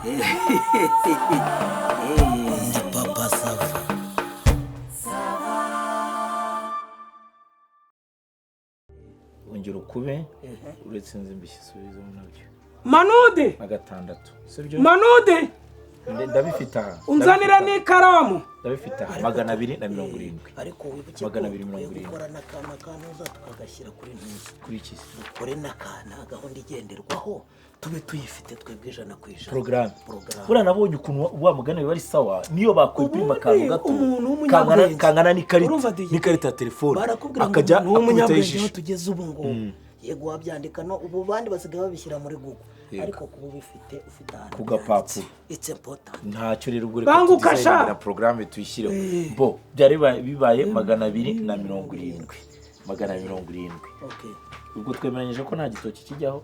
Ndi Papa Sava. Ongera ukube, uretse nzi mbisubizemo nabyo. Manudi! Na gatandatu, sibyo? Manudi! Ndabifite aha. Unzanira Ndabifite aha. n'ikaramu. Ndabifite aha, 270. Ariko wibuke ko Magana abiri mirongo dukwiye irindwi. gukora n'akana kanuza tukagashyira kuri ntuza. Kuri iki se? Dukore n'akana gahunda igenderwaho, tube tuyifite twebwe 100%. Porogaramu. Porogaramu. Buriya nabonye ukuntu wa mugani biba ari sawa niyo bakwipima Ubundi akantu gato umuntu w'umunyabwenge. kangana n'ikarita Urumva DJ? n'ikarita ya telefone, Barakubwira ngo akajya umuntu akubitaho w'umunyabwenge aho ijisho. tugeze ubu ngubu, yego wabyandika, no ubu bandi basigaye babishyira muri Google, Yego. ariko kuba ubifite ufite ahantu Ku gapapuro. byanditse, it's important. Ntacyo rero, ubwo reka Banguka tudesigninge sha! na porogaramu tuyishyireho. Bo byari bibaye 270, 270. Okay. Ubwo twemeranyije ko nta gitoki kijyaho.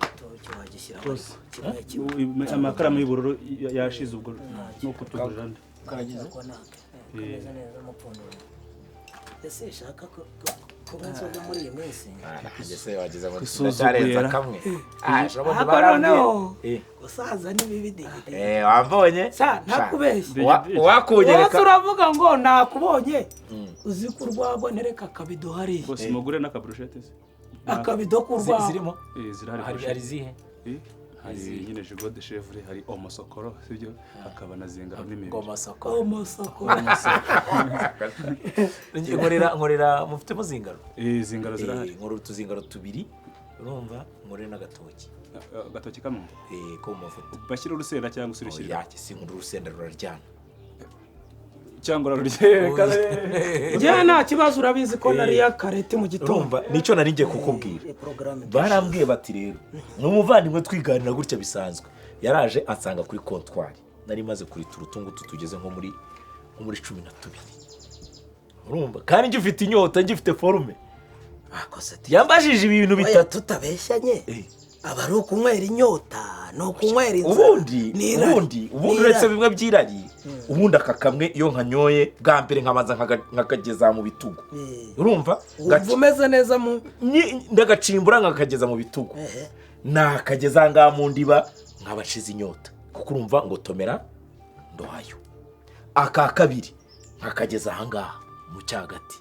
Igitoki wagishyiraho ariko kimwe kimwe. Amakaramu y'ubururu yashize, ubwo nuko tugurira andi. Ko nake kameze neza mupfundura, ese shaka kuba inzoga muri iyi minsi. Ese wagize ngo Gusuzugura. ndacyarenza kamwe? Ah, ejo bundi Ariko barambwiye. noneho gusaza ni bibi, digidi. Eh, wambonye. Sa, ntakubeshye. Wakunyereka. Wose uravuga ngo nakubonye, uzi ko urwagwa ntereka akabido hariya. Bose mugure n'akaburushete se. Akabido k'urwagwa. Zirimo. Eh, zirahari. Hari Burushete. hari izihe? Eh, hari nyine gigot de chèvre, hari omosokoro, sibyo, hakaba na zingaro n'imibiri. Ngoma soko. Umusoko. Nkorera mufitemo zingaro? Eh, zingaro zirahari. Eh, nkorera utuzingaro tubiri, urumva, nkorera n'agatoki. Agatoki kamwe? Eh, ko mu mavuta. Bashyira urusenda cyangwa se urushyira? Oya, sinkunda urusenda, ruraryana. Cyangwa urarurya? Njyewe nta kibazo, urabizi ko nariye akareti mu gitondo. Urumva nicyo nari ngiye kukubwira. Porogaramu. Barambwiye bati rero ni umuvandimwe twiganira gutya bisanzwe, yaraje ansanga kuri comptoir, nari maze kuritura utungutu tugeze nko muri 12, urumva, kandi ngifite inyota, ngifite forme. Akoze. Yambajije ibintu Oya, bitatu. tutabeshyanye, Eh. aba ari ukunywera inyota, ni ukunywera inzara. Ubundi Ni irari. ubundi Ni uretse irari. bimwe by'irari, ubundi aka kamwe iyo nkanyoye bwa mbere nkabanza nkakageza mu bitugu, Eh. urumva, Wumva umeze neza mu ndagacimbura nkakageza mu bitugu, Ehe. nakageza ngaha mu ndiba nkabashize inyota, kuko urumva ngo tomera ndohayo. Aka kabiri nkakageza ahangaha mu cyagati,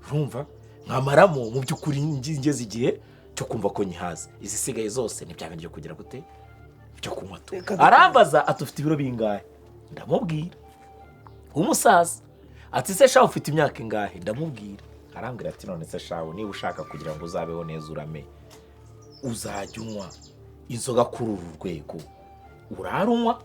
urumva, nkamaramo mu by'ukuri ngeze igihe cyo kumva ko nyihaza. Izisigaye zose ni bya bindi byo kugira gute, byo kunywa tu. Reka Arambaza ati: "Ufite ibiro bingahe?" Ndamubwira. Umusaza ati: "Se shahu, ufite imyaka ingahe?" Ndamubwira. Arambwira ati: "None se shahu, niba ushaka kugira ngo uzabeho neza, urame, uzajya unywa inzoga kuri uru rwego, urara unywa,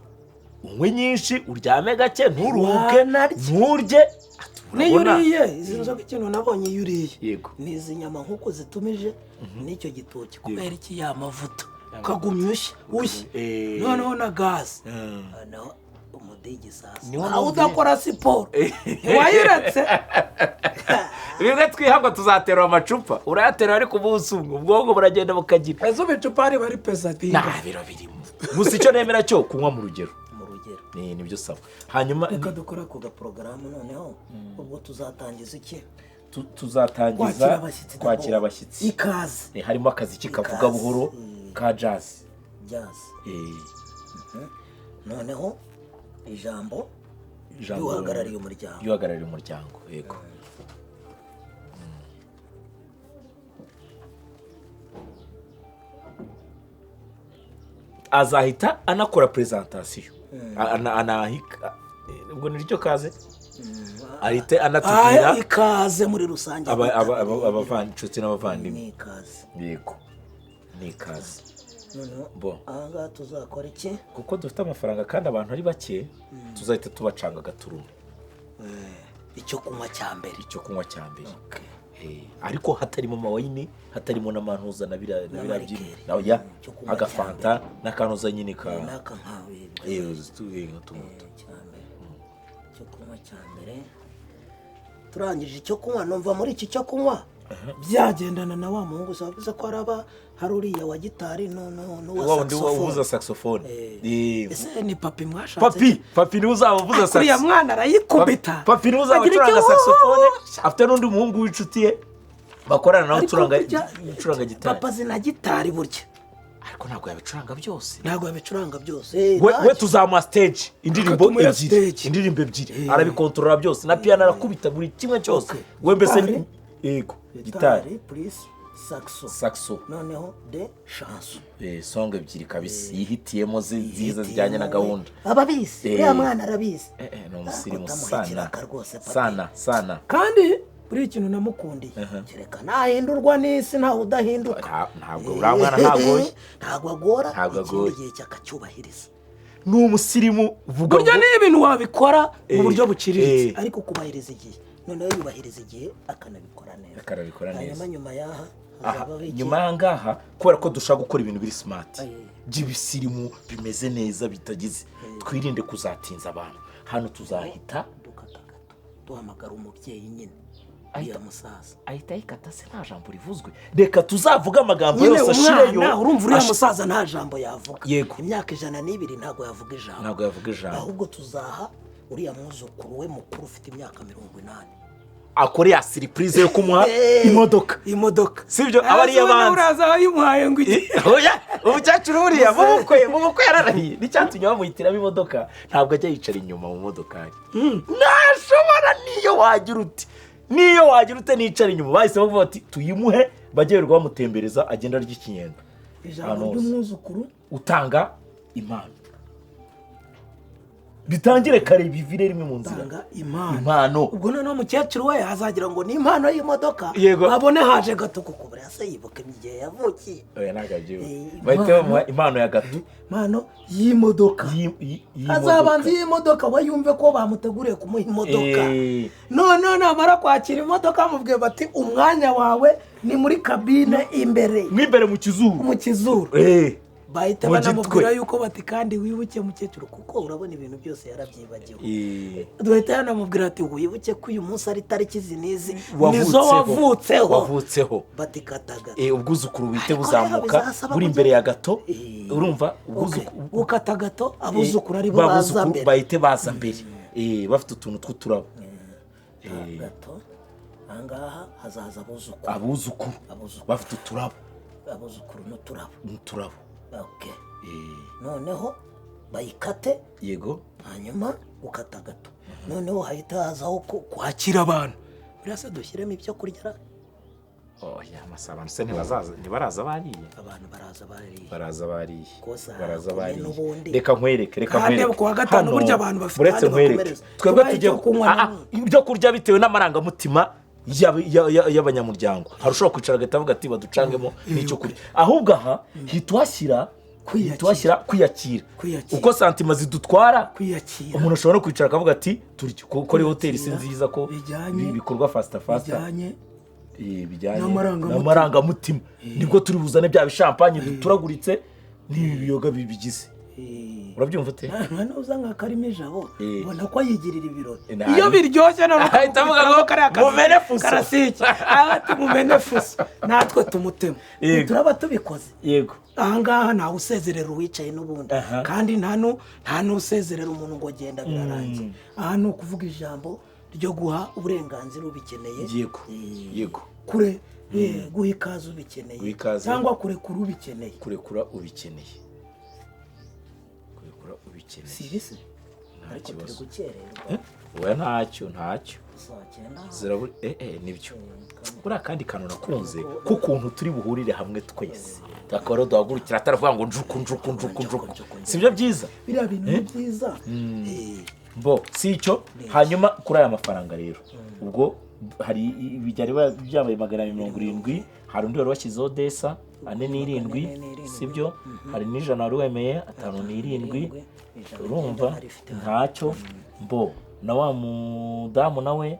unywe nyinshi, uryame gake, nturuhuke, Wanarya. nturye." Ati, Niyo "Urabona?" uriye izi nzoga, ikintu nabonye iyo uriye Yego. Ni izi nyama nk'uko zitumije n'icyo gitoki, kubera iki? Ya mavuta ukagumya ushya ushya, Eh. noneho na gaze. Noneho umudigi sasa Niho Aho numviye. udakora siporo ntiwayiretse. Bimwe twihabwa, tuzaterura amacupa, urayaterura ariko umunsi umwe ubwonko buragenda bukagira. Ese ubu icupa riba ari pesa Nta biro birimo, gusa icyo nemera cyo kunywa mu rugero. Mu rugero. Nibyo sawa. Hanyuma Reka dukora ku gaporogaramu noneho, ubwo tuzatangiza iki? Tuzatangiza Kwakira abashyitsi. Kwakira abashyitsi. Ikaze. Eh, harimo akaziki kavuga Ikaze. buhoro ka jazz. Jazz. Eh, Noneho ijambo ijambo ry'uhagarariye umuryango. Ry'uhagarariye umuryango, yego. Azahita anakora presentation, ubwo ni ryo kaze, ahite anatubwira. Ah, ikaze muri rusange. Inshuti n'abavandimwe. Ni ikaze. Yego, ni ikaze. Noneho Bo. aha ngaha tuzakora iki? Kuko dufite amafaranga kandi abantu ari bake, tuzahita tubacanga agaturume. Icyo kunywa cya mbere. Icyo kunywa cya mbere. Eh, ariko hatarimo amawayini, hatarimo n'amantuza na biriya na biriya byinshi. N'amarikeri. Na ya Icyo kunywa agafanta n'akantuza nyine ka N'aka nkawe. Eh, utu ngutu. Cya mbere, icyo kunywa cya mbere. Turangije icyo kunywa, numva muri iki cyo kunywa byagendana na wa muhungu wavuze ko araba hari uriya wa gitari n'uwa Wa wundi uvuza saxophone. saxophone. Eh. Eh, Ese ni papi mwashatse? Papi, papi niwe uzaba uvuza Uriya mwana arayikubita. Papi niwe uzaba Agira acuranga icyo- saxophone, afite n'undi muhungu w'inshuti ye bakorana nawe Ariko ucuranga burya ucuranga gitari. Papa azi na gitari burya. Ariko ntabwo yabicuranga byose. Ntabwo yabicuranga byose. We tuzamuha stage indirimbo Tumuhe ebyiri, stage. indirimbo ebyiri arabikontorora byose, na piano arakubita, buri kimwe cyose. Okay. We mbese Gitari. Yego, gitari. Gitari plus saxo. Saxo. Noneho de chanson. Song ebyiri kabisa yihitiyemo nziza zijyanye na gahunda. Ababizi. Uriya mwana arabizi. Ni umusirimu Ariko sana. utamuhekera rwose, papi. Sana sana. Kandi buriya ikintu namukundiye, Kereka nahindurwa n'isi, ntawe udahinduka. Ntabwo uriya mwana ntagoye. Ntabwo agora. Ntabwo Ikindi agoye. gihe cyakacyubahiriza. Ni umusirimu uvuga burya ngo ni ibintu wabikora mu buryo buciriritse. Ariko kubahiriza igihe, noneho yubahiriza igihe akanabikora neza. Akanabikora neza. Hanyuma nyuma y'aha Aha, hazabaho iki? nyuma y'aha ngaha, kubera ko dushaka gukora ibintu biri smart, Aye. by'ibisirimu bimeze neza bitagize, twirinde kuzatinza abantu, hano tuzahita Dukata gato, duhamagara umubyeyi nyine, uriya musaza. Ahita ayikata se nta jambo rivuzwe? Reka tuzavuge amagambo Nyine yose ashireyo. umwana, urumva uriya musaza nta jambo yavuga. Yego. Imyaka 102 ntabwo yavuga ijambo. Ntabwo yavuga ijambo. Ahubwo tuzaha uriya mwuzukuru we mukuru ufite imyaka 80 akore ya surprise yo kumuha imodoka. Imodoka. Sibyo, aba ari iy'abandi. Uraza wayimuhaye ngo iki? Oya, umukecuru buriya mu bukwe yararahiye, n'icyatumye bamuhitiramo imodoka, ntabwo ajya yicara inyuma mu modokari, ntashobora. Niyo wagira ute nicara inyuma. Bahise bavuga bati tuyimuhe, bajye birirwa bamutembereza, agenda arya ikinyendo Ijambo ahantu hose. ry'umwuzukuru. Utanga impano bitangire kare, bivire rimwe mu nzira. Tanga impano. Impano. Ubwo noneho umukecuru we azagira ngo ni impano y'imodoka. Yego. Abone haje gato, kuko buriya se yibuka igihe yavukiye? Oya, ntabwo abyibuka. Impano. Bahite bamuha impano ya gato. Impano y'imodoka. Y'imodoka. Azabanza iy'imodoka, we yumve ko bamuteguriye kumuha imodoka. Noneho namara kwakira imodoka, bamubwiye bati umwanya wawe ni muri kabine imbere. Mo imbere mu kizuru. Mu kizuru. Bahita Mu banamubwira gitwe. yuko bati kandi wibuke mukecuru, kuko urabona ibintu byose yarabyibagiwe. Duhita yanamubwira ati wibuke ko uyu munsi ari tariki izi n'izi, nizo Wavutseho. wavutseho. Wavutseho. Batikataga. Ubwuzukuru buhite Ariko buzamuka rero bizasaba buri kujya- imbere ya gato. Urumva ubwuzukuru. Gukata gato, abuzukuru aribo baza Babuzukuru mbere. bahite baza mbere. Bafite utuntu tw'uturabo. Gato ahangaha hazaza abuzukuru. Abuzukuru. Abuzukuru. Bafite uturabo. Abuzukuru n'uturabo. N'uturabo. Okay. Noneho bayikate. Yego. Hanyuma gukata gato, noneho hahita hazaho kwakira abantu. Buriya se dushyiremo ibyo kurya ra? Oya, abantu se ntibazaza, ntibaraza bariye? Abantu baraza bariye. Baraza bariye. Kosa Baraza kumwe bariye. n'ubundi. Reka nkwereke, reka Kandi nkwereke. ku wa gatanu Hano, burya abantu bafite uretse ahandi nkwereke bakomereza. twebwe Tubahe tugiye icyo kunywa n'ubundi. Ibyo kurya bitewe n'amarangamutima y'abanyamuryango. Hari ushobora kwicara agahita avuga ati baducangemo n'icyo kurya. Ahubwo aha hita uhashyira Kwiyakira. hita uhashyira kwiyakira. Kwiyakira. Uko sentiments zidutwara. Kwiyakira. Umuntu ashobora no kwicara akavuga ati turye, kuko ari hoteli si nziza ko bikorwa faster faster. Bijyanye Bijyanye n'amarangamutima. n'amarangamutima, nibwo turi buzane bya bishampanye duturaguritse n'ibi biyoga bibigize. Urabyumva ute? Nka uza nka karimo ijabo, ubona ko yigirira ibirori. Iyo biryoshye noneho Ahita avuga ngo kariya kazi mumene fuso. Karasike ati mumene fuso, natwe tumutema. Yego. Turaba tubikoze. Yego. Ahangaha ntawe usezerera usezerera uwicaye n'ubundi. Kandi nta n'usezerera umuntu ngo genda birarangiye. Aha ni ukuvuga ijambo ryo guha uburenganzira ubikeneye. Yego. Yego. Kure guha ikaze ubikeneye. Guha ikaze. Cyangwa kurekura ubikeneye. Kurekura ubikeneye, kurekura ubikeneye. Si ibisi? Nta Ariko turi kibazo. gukererwa. Oya, ntacyo, ntacyo. Saa cyenda. Zirabura nibyo. Buriya kandi kantu nakunze k'ukuntu turi buhurire hamwe twese, tukaba rero duhagurukira ataravuga ngo njuku njuku njuku njuku. Sibyo byiza? Biriya bintu ni byiza. Bo si icyo. Hanyuma kuri aya mafaranga rero, ubwo hari byari byabaye 270, hari undi wari washyizeho desa ane n'irindwi, sibyo? Hari n'ijana wari wemeye, atanu n'irindwi. Urumva ntacyo. Mbo na wa mudamu nawe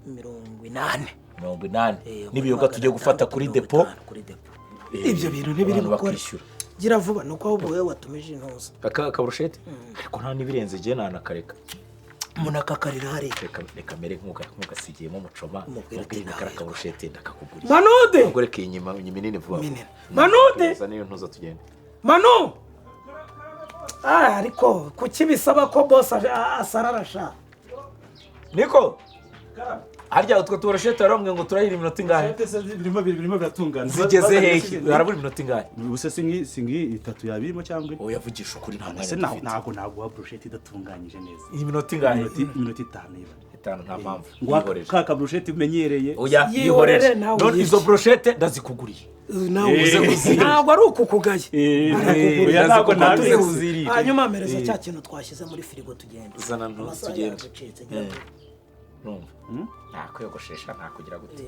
80. 80 n'ibiyoga tugiye gufata kuri depo. Kuri depo. Ibyo bintu ntibiri Abantu bukore. bakishyura. Gira vuba, nuko ahubwo Wowe watumije intuza. Akaburushete, ariko nta n'ibirenze, igihe nanakareka. Umuntu akakarira hariya. Reka mere nk'ugasigiyemo umucoma. Umubwire ati Mubwire ngo kariya kaburushete ndakakuguriye. Manude. Ubwo reka iyi nyuma minini vuba. Minini. Manude! Zana iyo ntuza tugende. Manu, ariko kuki bisaba ko boss asarara sha? Niko. Harya utwo tuburushete waramubwiye ngo turahira iminota ingahe? Birimo biratungana. Zigeze hehe? Harabura iminota ingahe? Ubuse singi itatu yabirimo cyangwa ine? Oya, vugisha ukuri, nta mwanya Ese dufite. Ntabwo naguha burushete idatunganyije neza. Iyi minota ingahe? Iminota 5 iba. 5 nta mpamvu. Ngo Yihorere. ka kaburushete umenyereye. Oya, Yihorere yihorere. nawe None uyirye. izo broshete ndazikuguriye. Nawe Uze kuzirya. ntabwo ari ukukugaya. Oya, ntabwo Ndazikuguriye, nabizi. uzirire. Hanyuma mpereza cya kintu twashyize muri firigo tugende. Zana ntuzi Amasaha tugende. yaducitse, gira vuba. Numva nta kwiyogoshesha, nta kugira gute.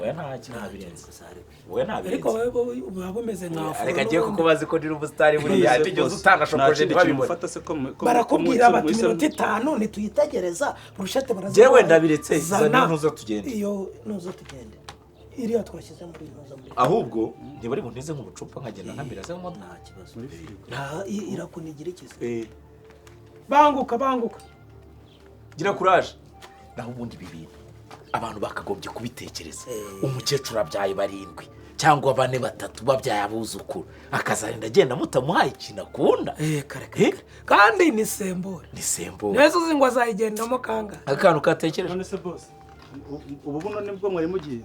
Oya, nta kintu ntabirenze. Gusa hari- Oya, ntabirenze. Ariko wowe uba bumeze nka afro. Reka ngiye kuko bazi ko ndiri umusitari buriya ntigeze utanashokoje ntibabibone. Mufata se ko Barakubwira bati iminota 5 ntituyitegereza, burushete barazimuha. Jewe ndabiretse, zana ntuza tugende. Iyo ntuza tugende, iriya twashyize muri ntuza muri Ahubwo ntibari buntize nk'ubucupa nkagenda nkamira se mu modoka. Nta kibazo, nta irakunigira ikize. Banguka, banguka. Gira kuraje. Naho ubundi ibi bintu abantu bakagombye kubitekereza. Umukecuru abyaye barindwi cyangwa bane, batatu babyaye abuzukuru, akazarinda agenda mutamuhaye ikintu akunda. Kare kare kare. Kandi ni sembore. Ni sembore. Neza uzi ngo azayigendamo kangahe? Akantu katekereje. None se boss, ubu buno nibwo mwari mugiye?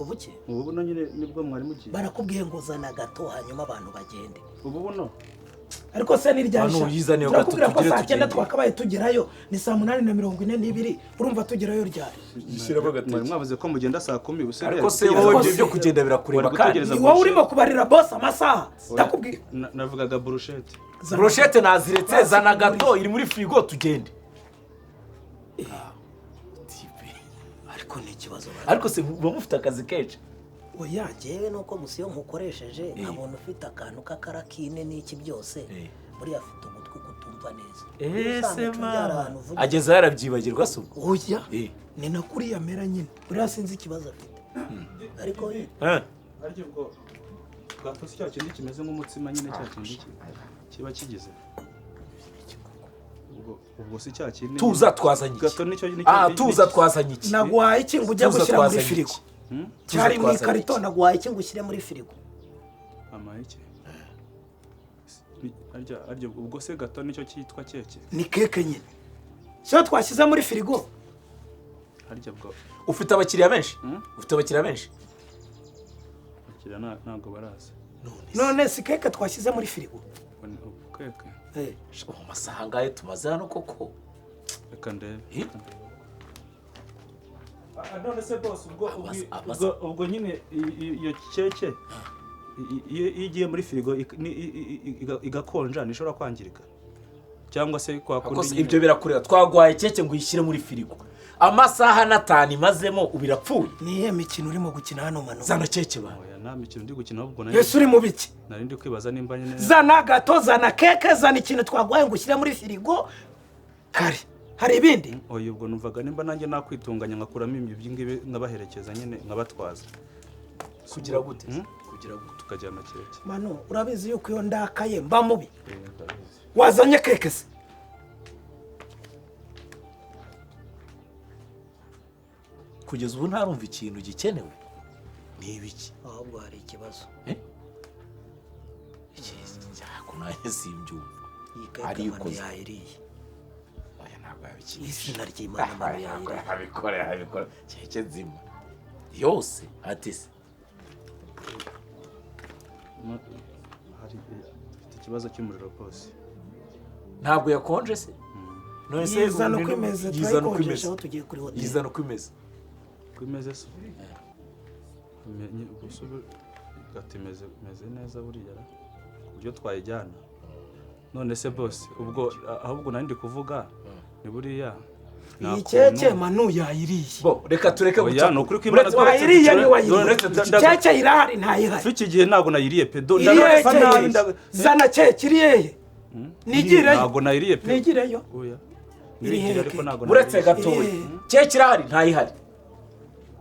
Ubuke. Ubu buno nyine nibwo mwari mugiye? Barakubwiye ngo zana gato hanyuma abantu bagende. Ubu buno. Ariko se ni ryari? Hano uyizane yo gato Turakubwira ko tugire saa 9 tugende. twakabaye tugerayo, ni saa 8:42, urumva tugerayo ryari? Shyiramo agateke. Mwari mwavuze ko mugenda saa 10 ubuse. Ariko se wowe ibyo byo kugenda birakureba Wari kandi? gutegereza Ni wowe urimo kubarira boss amasaha, ndakubwira. Navugaga burushete. Broshete naziretse, zana gato iri muri firigo tugende. Ariko ni ikibazo. Ariko se muba mufite akazi kenshi? Oya. Njyewe nuko gusa iyo nkukoresheje nkabona ufite akantu k'akarakine n'iki byose, buriya afite ugutwi kutumva neza. Ese Usanga ucubyara mama ahantu uvuga. Ageze yarabyibagirwa se ubwo? Oya. Eh. Ni na kuriya mera nyine, Buriya sinzi ikibazo afite, ariko Eh. Ariko ubwo gato si cya kindi kimeze nk'umutsima nyine, cya kindi kiba kigize ubwo si cya kindi? Tuza, twazanye iki? Gato nicyo. Ah, tuza, twazanye iki? Naguhaye iki ngo ujye Tuza, gushyira muri twazanye firigo? iki? Tuza, Cyari mu twazanye ikarito. iki? Naguhaye iki ngo ushyire muri firigo? Amayike arya ubwo se gato nicyo cyitwa keke? Ni keke nyine, siyo twashyize muri firigo. Harya ubwo Ufite abakiriya benshi? Ufite abakiriya benshi? Abakiriya ntabwo baraza. None si keke twashyize muri firigo? Ubwo ubwo keke. Mu masaha angahe tumaze hano koko? Reka ndebe. Eh? Reka ndebe. None se boss, ubwo ubwo nyine iyo keke iyo igiye muri firigo igakonja ntishobora kwangirika cyangwa se kwa Ako kundi se nyine? Ibyo birakureba? Twaguhaye keke ngo uyishyire muri firigo, amasaha n'atanu imazemo ubu irapfuye. Ni iyihe mikino urimo gukina hano, Manu? Zana keke ba. Oya, nta mikino ndi gukina, ahubwo nari Ese uri mu biki? Nari ndi kwibaza nimba nyine Zana gato, zana keke, zana ikintu twaguhaye Ngo ushyire muri firigo. Kare hari ibindi. Oya, ubwo numvaga nimba nanjye nakwitunganya nkakuramo ibyo ngibi nkabaherekeza nyine nkabatwaza. Kugira gute? Kugira gute? Tukajyana keke. Manu, urabizi yuko iyo ndakaye mba mubi. Ndabizi. Wazanye keke se? Kugeza ubu ntarumva ikintu gikenewe ni ibiki. Ahubwo hari ikibazo. Cyako nanjye simbyumva. Iyi keke Manu Arikoze. yayiriye. Oya, ntabwo yabikinisha. Izina ry'Imana, Manu Ntabwo yayiriye. yabikora, yabikora keke nzima yose ati se? Hari mfite ikibazo cy'umuriro rwose. Ntabwo yakonje se? None se Yizana uko imeze, yizana uko Turayikonjesha imeze. aho tugiye kuri hoteli. Yizana uko imeze. Uko imeze se? Gusa ubu gato imeze neza buriya ra, ku buryo twayijyana. None se boss, ubwo ahubwo nari ndi kuvuga ni buriya nta Iyi keke kuntu- Manu yayiriye. Bo reka tureke. Oya, ni ukuri ko Imana Wayiriye ntiwayiriye? Keke irahari ntayihari? Iki gihe ntabwo nayiriye pe do. Iri Ndasa hehe nabi keke? Zana keke, iri hehe? Nigireyo. Ntabwo nayiriye pe. Nigireyo. Oya. Iri Nirigira hehe ariko keke? ntabwo Uretse nayiriye. gatoya. Eh. Keke irahari ntayihari?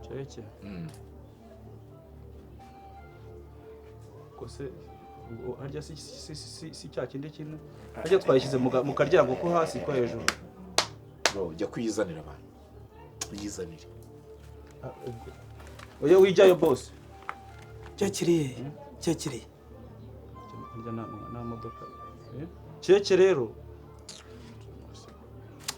Keke. Ubwo se ubwo harya si cya kindi kintu harya twayishyize mu karyango ko hasi ko hejuru? Bro, jya kuyizanira abantu, uyizanire. Oya, wijyayo boss. Keke iri hehe? Keke iri hehe? Harya nta modoka. Eh? Keke rero.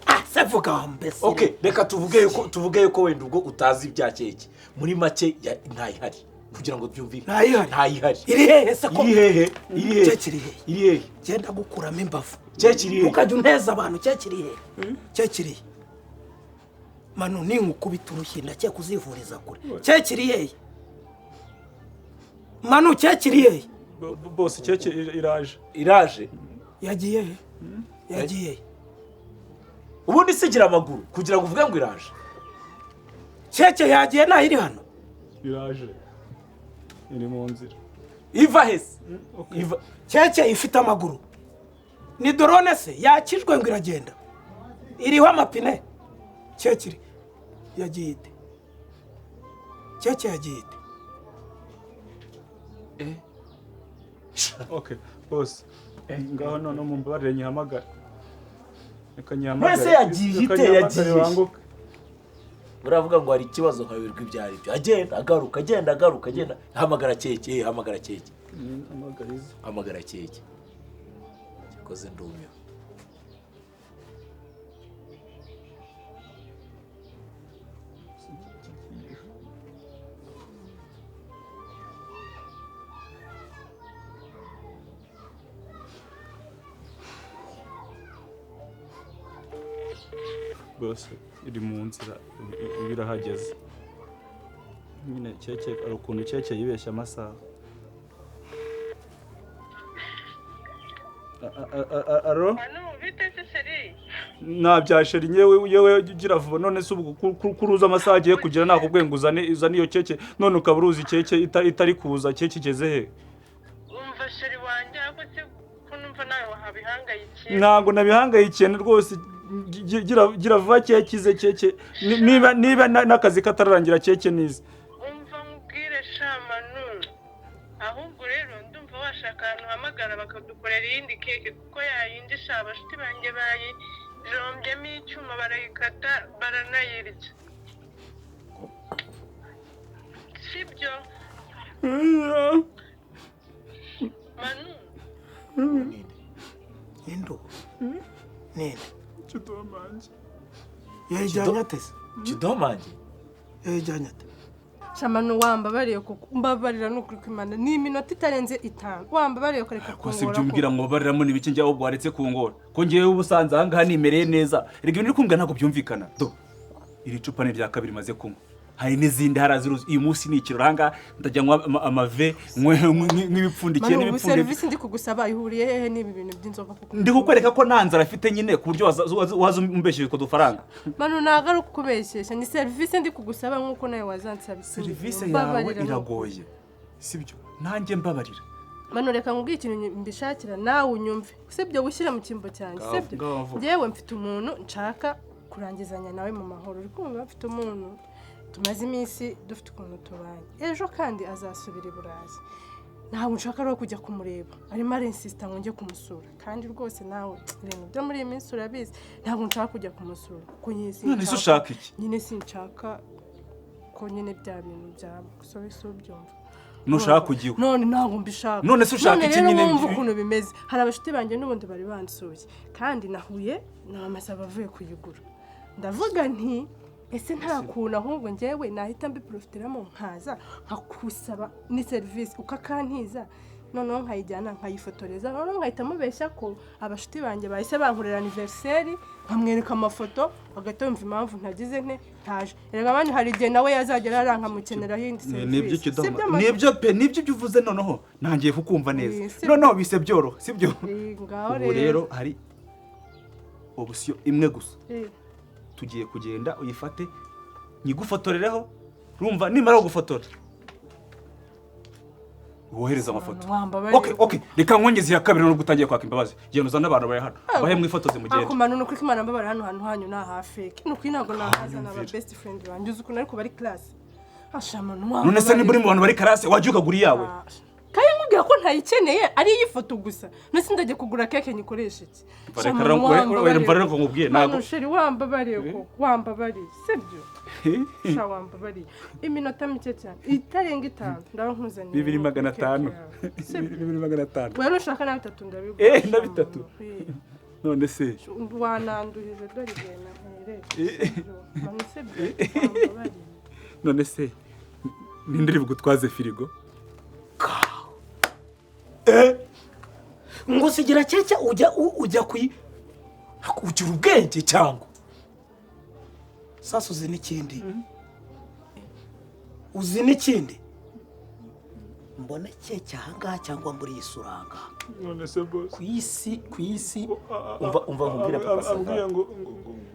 Ah, se Se vuga mbese. Okay, reka tuvuge yuko wenda ubwo utazi ibya keke. Muri make ntayihari kugira ngo byumvikane. Ntayihari. Iri hehe se ko? Iri hehe? Iri hehe? Keke iri hehe? Iri hehe? Genda gukuramo imbavu. Keke iri hehe? Ukajya unteza abantu keke iri hehe? Keke iri hehe? Manu ninkukubita urushyi ndakeka kuzivuriza kure. Keke iri hehe? Manu keke iri hehe? Bose keke iraje. Iraje? Yagiye he? Yagiye he? Ubundi sigira amaguru kugira ngo uvuge ngo iraje. Keke yagiye ntayiri hano. Iraje. Iri mu nzira. Iva hese. Iva. Keke ifite amaguru. Ni drone se yakijwe ngo iragenda. Iriho amapine. Keke iri. Yagiye ite? Keke yagiye ite? Okay, boss. Ngaho none mumbabarire nyihamagara. Reka nyihamagare. Mwese yagiye ite yagiye. Uravuga ngo hari ikibazo nkayoberwa ibyo ari byo. Agenda agaruka, agenda agaruka, agenda hamagara keke, hamagara keke. Hamagara keke. Cyakoze ndumiwe. Bose iri mu nzira birahageze. Nyine keke ari ukuntu keke yibeshya amasaha. Aro? Nta bya sheri nyewe yewe gira vuba none se ubwo kuruza amasaha agiye kugira nakubwiye ngo uzane iyo keke none ukaba uruzi keke itari kuza keke igeze he? Umva sheri wanjye ariko se ko numva nawe wabihangayikiye. Ntabwo nabihangayikiye rwose. Gira vuba keke ize keke niba n'akazi katararangira keke nize. Umva nkubwire sha Manu, ahubwo rero ndumva washaka ahantu uhamagara bakadukorera iyindi keke kuko yayindi sha abashuti banjye bayijombyemo icyuma barayikata baranayirya. Sibyo? Manu. Indu. Nini? Kidomange. Yayijyanye ate se? Kidomange? Yayijyanye ate? Shamanu wambabariye kuko mbabarira n'ukuri kw'Imana ni iminota itarenze 5 wambabariye ukareka kungora. Ko si ibyo umbwira ngo babariramo n'ibiki njye ahubwo waretse kungora. Ko ngewe ubusanze aha ngaha nimereye neza. Erega ibintu uri kumbwira ntabwo byumvikana. Do. Iri cupa ni irya kabiri maze kunywa. Hari n'izindi haraziruzi uyu munsi ni ikirori aha ngaha ndajya nywa amave nk'ibipfundikiye n'ibipfundikiye. Serivisi ndi kugusaba ihuriye hehe n'ibi bintu by'inzoga kuko ndi kukwereka ko nta nzara afite nyine ku buryo waza umbeshyeye utwo dufaranga. Manu ntabwo ari ukukubeshyeshya ni serivisi ndi kugusaba nk'uko nawe wazansaba. Serivisi yawe iragoye sibyo? Nanjye mbabarira. Manu reka nkubwire ikintu mbishakira nawe unyumve sibyo wishyira mu cyimbo cyanjye sibyo? Njyewe mfite umuntu nshaka kurangizanya nawe mu mahoro uri kumva mfite umuntu tumaze iminsi dufite ukuntu tubanye ejo kandi azasubira i Burayi ntabwo nshaka rero kujya kumureba arimo arinsista ngo njye kumusura kandi rwose nawe ibintu byo muri iyi minsi urabizi ntabwo nshaka kujya kumusura kuko nyine se ushaka iki nyine sinshaka ko nyine bya bintu byaba so byumva nushaka kujya none ntabwo mbishaka none se ushaka iki nyine wumva ukuntu bimeze hari abashuti banjye n'ubundi bari bansuye kandi nahuye na mama Saba avuye kuyigura ndavuga nti ese nta kuntu ahubwo njyewe nahita mbiprofitiramo nkaza nkakusaba ni serivisi ukakantiza noneho nkayijyana nkayifotoreza noneho nkahita mubeshya ko abashuti banjye bahise bankorera anniversaire nkamwereka amafoto agahita yumva impamvu ntagize nte ntaje erega abandi hari igihe nawe yazagera arankamukeneraho iyindi serivisi. Nibyo pe nibyo ibyo uvuze noneho ntangiye kukumva neza noneho bise byoroha sibyo? Ubu rero hari option imwe gusa tugiye kugenda uyifate nyigufotorereho urumva nimara gufotora wohereza amafoto. Okay reka nkongeze ya kabiri nubwo utangiye kwaka imbabazi genda uzane abantu bawe hano bahe mwifotoze mugende. Ako Manu nukuri Imana mbabara hano hantu hanyu na hafeke nukuri ntabwo nahaza na best friend banjye uzi ukuntu ariko bari class asha Manu wambabariye. None se niba uri mu bantu bari class wajya ukagura iyawe kandi nkubwira ko ntayikeneye ari iyi foto gusa none ndajya kugura keke nyikoresha iki? Mva reka nkubwire ntabwo Manu sheri wambabariye koko wambabariye sibyo? Sha wambabariye iminota mike cyane itarenga 5 ndaba nkuzaniye 2500 2500 wewe nushaka na 3 ndabiguha na 3 none se wananduhije dore igihe nahuye. Mbabarire, sibyo? Manu, sibyo? Wambabariye. None se ninde uri bugutwaze firigo? Ngo usigira keke ujya ujya kuyi Ugira ubwenge cyangwa? Sasa uzi n'ikindi, uzi n'ikindi, mbone keke ahangaha cyangwa mbure iyi sura ahangaha? None se boss? Ku isi, umva nkubwire, papa sava. Ambwiye ngo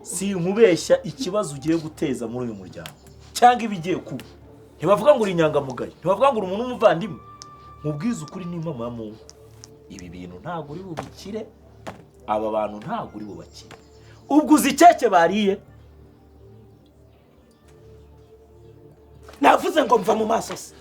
Si nkubeshya, ikibazo ugiye guteza muri uyu muryango cyangwa ibigiye kuba, ntibavuga ngo uri inyangamugayo, ntibavuga ngo uri umuntu w'umuvandimwe. Nkubwize ukuri n'impamo ya Mungu, ibi bintu ntabwo uri bubikire, aba bantu ntabwo uri bubakire. Ubwo uzi keke bariye? Navuze ngo mva mu maso se.